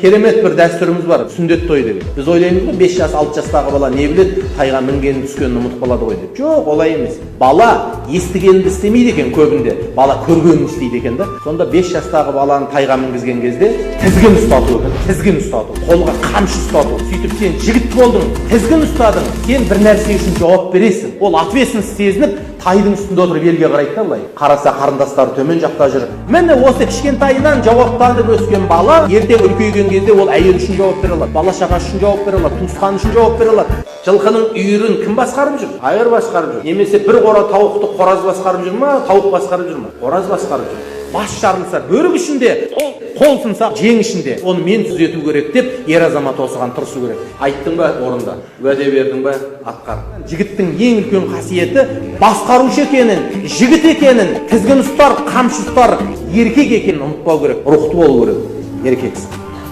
Керемет бір дәстүріміз бар, сүндет той деген. Біз ойлаймыз ғой, 5 жас, 6 жастағы бала не біледі, тайға мінгенін, түскенін ұмытып қалады ғой деп. Жоқ, олай емес. Бала естігенді істемейді екен көбінде, бала көргенін істейді екен да. Сонда 5 жастағы баланы тайға мінгізген кезде тізгін ұстату екен, тізгін ұстату, қолға қамшы ұстату. Сөйтіп, сен жігіт болдың, тізгін ұстадың, сен бір нәрсе үшін жауап бересің. Ол ответственность сезініп, тайдың үстінде отырып елге қарайды да. Былай қараса, қарындастары төмен жақта жүр. Міне, осы кішкентайынан жауаптанып өскен бала ертең үлкейген кезде ол әйел үшін жауап бере алады, бала шаға үшін жауап бере алады, туысқаны үшін жауап бере алады. Жылқының үйірін кім басқарып жүр? Айғыр басқарып жүр. Немесе бір қора тауықты қораз басқарып жүр ма, тауық басқарып жүр ма? Қораз басқарып жүр. Бас жарылса, бөрік ішінде, қол сынса, жең ішінде, оны мен түзету керек деп ер азамат осыған тырысу керек. Айттың ба, орында, уәде бердің ба, атқар. Жігіттің ең үлкен қасиеті басқарушы екенін, жігіт екенін, тізгін ұстар, қамшы ұстар еркек екенін ұмытпау керек. Рухты болу керек еркексің.